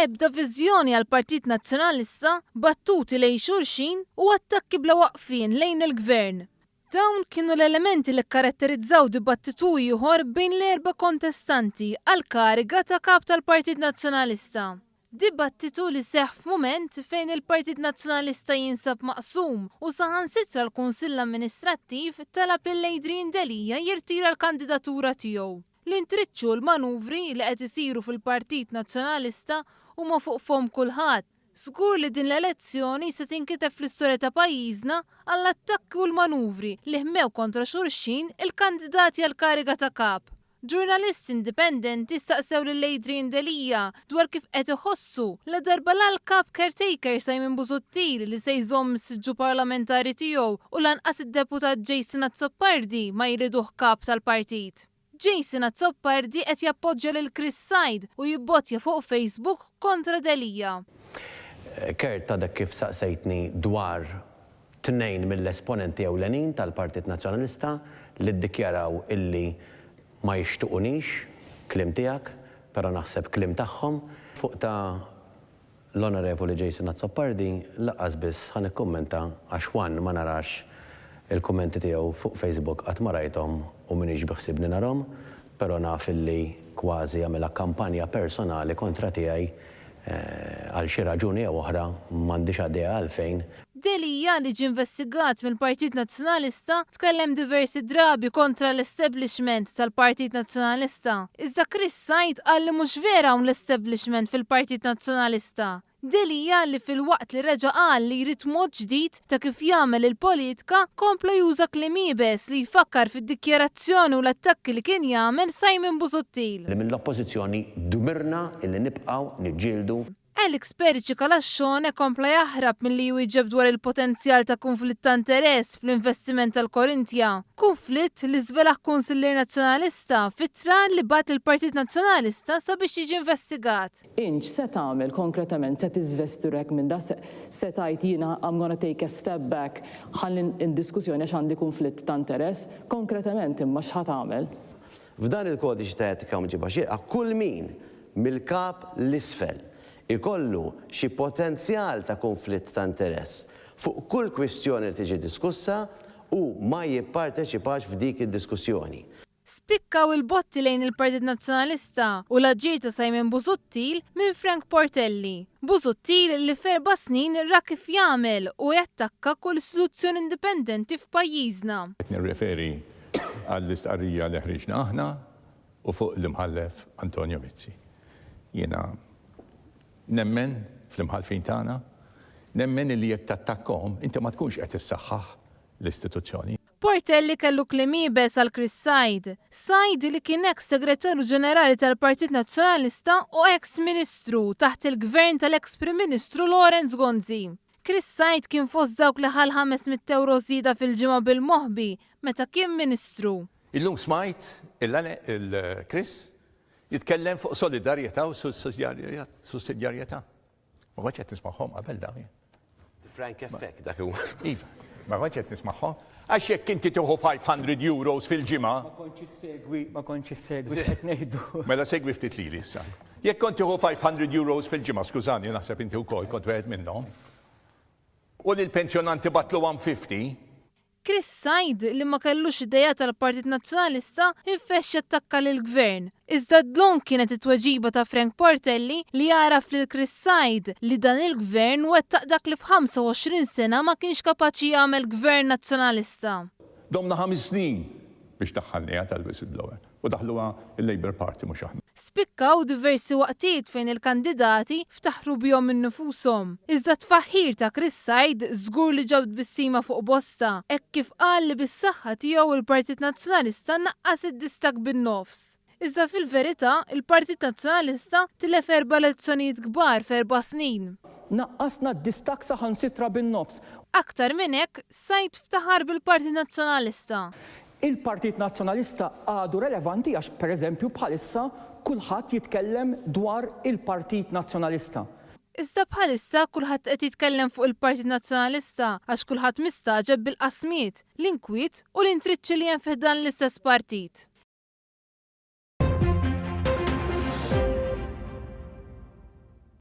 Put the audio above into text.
Ebda viżjoni għall-Partit Nazzjonalista, battuti lejn xulxin u attakki bla waqfien lejn il-Gvern. Dawn kienu l-elementi li kkaratterizzaw dibattitu ieħor bejn l-erba' kontestanti għall-kariga ta' Kap tal-Partit Nazzjonalista. Dibattitu li seħħ f'mument fejn il-Partit Nazzjonalista jinsab maqsum u saħansitra l-Kunsill Amministrattiv talab lil Adrian Delia jirtira l-kandidatura tiegħu. L-intriċċi u l-manuvri li qed isiru fil-Partit Nazzjonalista huma fuq fomm kulħadd. Żgur li din l-elezzjoni se tinkiteb fl-istorja ta' pajjiżna għall-attakki u l-manuvri li ħmew kontra xulxin il-kandidati għall-kariga ta' Kap. Ġurnalisti indipendenti staqsew lil Adrian Delia dwar kif qed iħossu ladarba la l-Kap caretaker Simon Busuttil li se jżomm is-siġġu parlamentari tiegħu u lanqas id-Deputat Jason Azzopardi ma jriduh Kap tal-partit. Jason Azzopardi qed jappoġġja lil Chris Said u jibbottja fuq Facebook kontra Delia. Kurt għadek kif saqsejtni dwar tnejn mill-esponenti ewlenin tal-Partit Nazzjonalista li ddikjaraw illi ma jixtiqunix, kliem tiegħek, però naħseb kliem tagħhom. Fuq ta' l-Onorevoli Jason Azzopardi lanqas biss ħa nikkummenta għax one ma narax il-kummenti tiegħu fuq Facebook qatt ma rajthom u m'iniex biħsiebni narhom, però naf illi kważi għamilha kampanja personali kontra tiegħi għal xi raġuni jew oħra, m'għandix idea għalfejn. Delia, li ġie investigat mill-Partit Nazzjonalista, tkellem diversi drabi kontra l-establishment tal-Partit Nazzjonalista. Iżda Chris Said qal li mhux vera hawn l-establishment fil-Partit Nazzjonalista. Delia, li filwaqt li reġa' qal li jrid mod ġdid ta' kif jagħmel il-politika, kompla juża kliem iebes li jfakkar fid-dikjarazzjoni u l-attakki li kien jagħmel Simon Busuttil. Li mill-Oppożizzjoni dmirna illi nibqgħu niġġieldu. Alex Perici Calascione kompla jaħrab milli jwieġeb dwar il-potenzjal ta' kunflitt ta' interess fl-investiment tal-Corinthia. Kunflitt li żvelah kunsillier Nazzjonalista f'ittra li bagħat lill-Partit Nazzjonalista sabiex jiġi investigat. Int x'se tagħmel konkretament? Se tiżvesti ruħek minn da? Se tgħid jiena I'm gonna take a step back, ħalli n-diskussjoni għax għandi kunflitt ta' interess? Konkretament imma x'ħa tagħmel? F'dan il-Kodiċi ta' Etika u Mġiba Xierqa kull min mill-kap 'l isfel, ikollu xi potenzjal ta' kunflitt ta' interess fuq kull kwistjoni li tiġi diskussa u ma jipparteċipax f'dik id-diskussjoni. Spikkaw il-botti lejn il-Partit Nazzjonalista u l-aġir ta' Simon Busuttil minn Frank Portelli. Busuttil li f'erba' snin ra kif jagħmel u jattakka kull istituzzjoni indipendenti f'pajjiżna. Qed nirreferi għall-istqarrija li ħriġna aħna u fuq l-Imħallef Antonio Mizzi. Jiena nemmen fl-imħallfin tagħna, nemmen li jekk tattakkhom inti ma tkunx qed issaħħaħ l-istituzzjoni. Portelli kellu kliem iebes għal Chris Said. Said li kien eks Segretarju Ġenerali tal-Partit Nazzjonalista u eks Ministru taħt il-Gvern tal-eks Prim Ministru Lawrence Gonzi. Chris Said kien fost dawk li ħa l-500 ewro żieda fil-ġimgħa bil-moħbi meta kien Ministru. Illum smajt il-Chris jitkellem fuq solidarjetà u sussidjarjetà. Ma kontx qed nismagħhom qabel dawn jien. The Frank effect dak huwa. Iva, ma kontx qed nismagħhom. Għax jekk inti tieħu 500 euros fil-ġimgħa. Ma kontx issegwi, ma kontx issegwi x'qed ngħidu. Mela segwi ftit lili issa. Jekk kont tieħu 500 euros fil-ġimgħa, skużani, naħseb inti wkoll kont wieħed minnhom, u lill-pensjonant tibgħatlu 150, Chris Said, li ma kellux idea tal-Partit Nazzjonalista, infexx jattakka lill-Gvern. Iżda dlonk kienet it-tweġiba ta' Frank Portelli li għaraf lil Chris Said li dan il-Gvern wettaq dak li f'25 sena ma kienx kapaċi jagħmel Gvern Nazzjonalista. Domna ħames snin biex daħħalniha tal-whistleblower. U daħluha l-Labour Party mhux aħna. Spikkaw diversi waqtiet fejn il-kandidati ftaħru bihom innufushom. Iżda t-tfaħħir ta' Chris Said żgur li ġab tbissima fuq bosta hekk kif qal li bis-saħħa tiegħu l-Partit Nazzjonalista naqqas id-distakk bin-nofs. Iżda fil-verità, il-Partit Nazzjonalista tilef erba' elezzjonijiet kbar f'erba' snin. Naqqasna d-distakk saħansitra bin-nofs. Aktar minn hekk, Said ftaħar bil-Partit Nazzjonalista. Il-Partit Nazzjonalista għadu relevanti għax, per eżempju, bħalissa kulħadd jitkellem dwar il-Partit Nazzjonalista. Iżda bħalissa kulħadd qed jitkellem fuq il-Partit Nazzjonalista għax kulħadd mistagħġeb bil-qasmiet, l-inkwiet u l-intriċċi li hemm fi ħdan l-istess partit.